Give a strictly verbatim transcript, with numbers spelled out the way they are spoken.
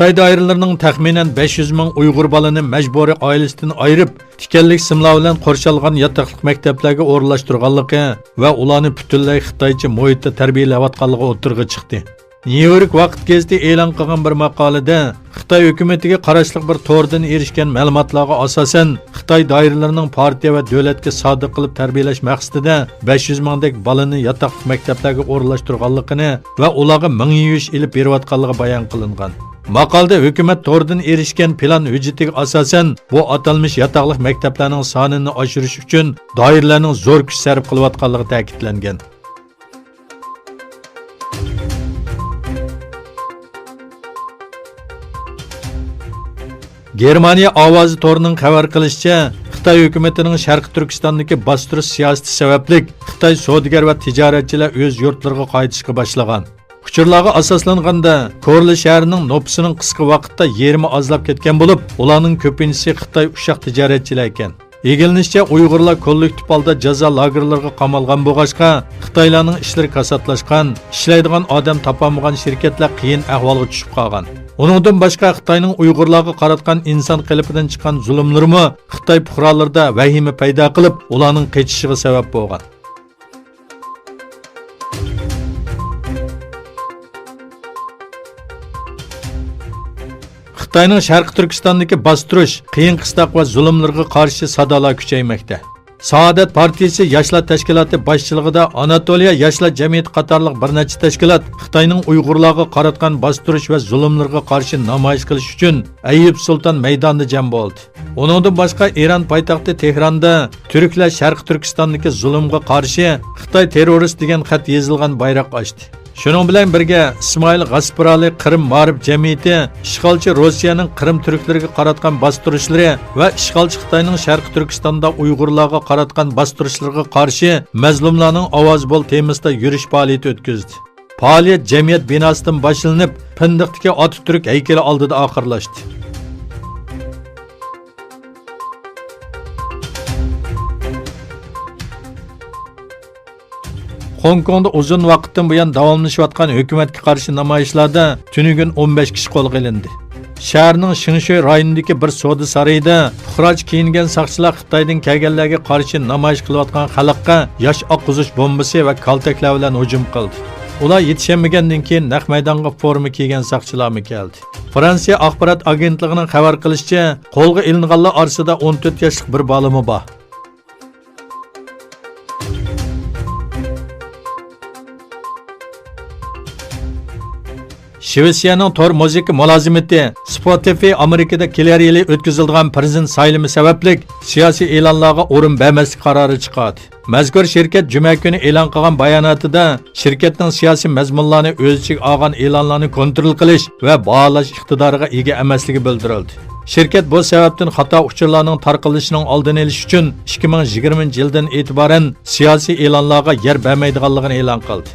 خىتاي دائىرىلىرىنىڭ تەخمىنەن بەش يۈز مىڭ ئۇيغۇر بالىنى مەجبۇرىي ئائىلىسىدىن ئايرىپ، تىكەنلىك سىملار بىلەن قورشالغان ياتاقلىق مەكتەپلەرگە ئورۇنلاشتۇرغانلىقى ۋە ئۇلارنى پۈتۈنلەي خىتايچە مۇھىتتا تەربىيەلەۋاتقانلىقى ئوتتۇرىغا چىقتى. نيۇ يورك ۋاقىت گېزىتى ئېلان قىلغان بىر ماقالىدە، خىتاي ھۆكۈمىتىگە قاراشلىق بىر توردىن ئېرىشكەن مەلۇماتلارغا ئاساسەن، خىتاي دائىرىلىرىنىڭ پارتىيە ۋە دۆلەتكە سادىق قىلىپ تەربىيەلەش مەقسىتىدە بەش يۈز مىڭدەك بالىنى ياتاقلىق مەكتەپلەرگە ئورۇنلاشتۇرغانلىقىنى ۋە ئۇلارغا مېڭە يۇيۇش ئېلىپ بېرىۋاتقانلىقى بايان قىلىنغان. ماقالىدە ھۆكۈمەت توردىن ئېرىشكەن پىلان ھۆججىتىگە ئاساسەن، بۇ ئاتالمىش ياتاقلىق مەكتەپلەرنىڭ سانىنى ئاشۇرۇش ئۈچۈن دائىرىلەرنىڭ زور كۈچ سەرپ قىلىۋاتقانلىقى تەكىتلەنگەن. گېرمانىيە ئاۋازى تورىنىڭ خەۋەر قىلىشىچە، خىتاي ھۆكۈمىتىنىڭ شەرقىي تۈركىستاندىكى باستۇرۇش سىياسىتى سەۋەبلىك خىتاي سودىگەر ۋە تىجارەتچىلەر ئۆز يۇرتلىرىغا قايتىشقا باشلىغان. ئۇچۇرلارغا ئاساسلانغاندا، كورلا شەھىرىنىڭ نوپۇسىنىڭ قىسقا ۋاقىتتا يېرىمى ئازلاپ كەتكەن بولۇپ، ئۇلارنىڭ كۆپىنچىسى خىتاي ئۇششاق تىجارەتچىلەر ئىكەن. ئىگىلىنىشىچە، ئۇيغۇرلار كوللېكتىپ ھالدا جازا لاگېرلىرىغا قامالغان بولغاچقا، خىتايلارنىڭ ئىشلىرى كاساتلاشقان، ئىشلەيدىغان ئادەم تاپالمىغان شىركەتلەر قىيىن ئەھۋالغا چۈشۈپ قالغان. ئۇنىڭدىن باشقا، خىتاينىڭ ئۇيغۇرلارغا قاراتقان ئىنسان قېلىپىدىن چىققان زۇلۇملىرىمۇ خىتاي پۇقرالىرىدا ۋەھىمە پەيدا قىلىپ، ئۇلارنىڭ قېچىشىغا سەۋەب بولغان. خىتاينىڭ شەرقىي تۈركىستاندىكى باستۇرۇش، قىيىن قىستاق ۋە زۇلۇملىرىغا قارشى سادالار كۈچەيمەكتە. سائادەت پارتىيىسى ياشلار تەشكىلاتى باشچىلىقىدا ئاناتولىيە ياشلار جەمئىيىتى قاتارلىق بىر نەچچە تەشكىلات خىتاينىڭ ئۇيغۇرلارغا قاراتقان باستۇرۇش ۋە زۇلۇملىرىغا قارشى نامايىش قىلىش ئۈچۈن ئەييۇب سۇلتان مەيدانىدا جەم بولدى. ئۇنىڭدىن باشقا، ئىران پايتەختى تېھراندا تۈركلەر شەرقىي تۈركىستاندىكى زۇلۇمغا قارشى خىتاي تېررورىست دېگەن خەت يېزىلغان بايراق ئاچتى. شۇنىڭ بىلەن بىرگە، ئىسمائىل غاسپىرالى قىرىم مائارىپ جەمئىيىتى ئىشغالچى روسىيەنىڭ قىرىم تۈركلىرىگە قاراتقان باستۇرۇشلىرى ۋە ئىشغالچى خىتاينىڭ شەرقىي تۈركىستاندا ئۇيغۇرلارغا قاراتقان باستۇرۇشلىرىغا قارشى مەزلۇملارنىڭ ئاۋازى بول تېمىسىدا يۈرۈش پائالىيىتى ئۆتكۈزدى. پائالىيەت جەمئىيەت بىناسىدىن باشلىنىپ، پىندىقتىكى ئاتاتۈرك ھەيكىلى ئالدىدا ئاخىرلاشتى. خوڭكوڭدا ئۇزۇن ۋاقىتتىن بۇيان داۋاملىشىۋاتقان ھۆكۈمەتكە قارشى نامايىشلاردا تۈنۈگۈن ئون بەش كىشى قولغا ئېلىندى. شەھەرنىڭ شېڭشۈي رايونىدىكى بىر سودا سارىيىدا پۇقراچە كىيىنگەن ساقچىلار خىتايدىن كەلگەنلەرگە قارشى نامايىش قىلىۋاتقان خەلققە ياش ئاققۇزۇش بومبىسى ۋە كالتەكلەر بىلەن ھۇجۇم قىلدى. ئۇلار يېتىشەلمىگەندىن كېيىن، نەق مەيدانغا فورما كىيگەن ساقچىلارمۇ كەلدى. فرانسىيە ئاخبارات ئاگېنتلىقىنىڭ خەۋەر قىلىشىچە، قولغا ئېلىنغانلار ئارىسىدا ئون تۆت ياشلىق بىر بالىمۇ بار. شىۋېتسىيەنىڭ تور مۇزىكا مۇلازىمىتى Spotify ئامېرىكىدا كېلەر يىلى ئۆتكۈزۈلىدىغان پىرېزىدېنت سايلىمى سەۋەبلىك سىياسىي ئېلانلارغا ئورۇن بەرمەسلىك قارارى چىقاردى. مەزكۇر شىركەت جۈمە كۈنى ئېلان قىلغان باياناتىدا، شىركەتنىڭ سىياسىي مەزمۇنلارنى ئۆز ئىچىگە ئالغان ئېلانلارنى كونترول قىلىش ۋە باھالاش ئىقتىدارىغا ئىگە ئەمەسلىكى بىلدۈرۈلدى. شىركەت بۇ سەۋەبتىن خاتا ئۇچۇرلارنىڭ تارقىلىشىنىڭ ئالدىنى ئېلىش ئۈچۈن ئىككى مىڭ يىگىرمىنچى يىلدىن ئېتىبارەن سىياسىي ئېلانلارغا يەر بەرمەيدىغانلىقىنى ئېلان قىلدى.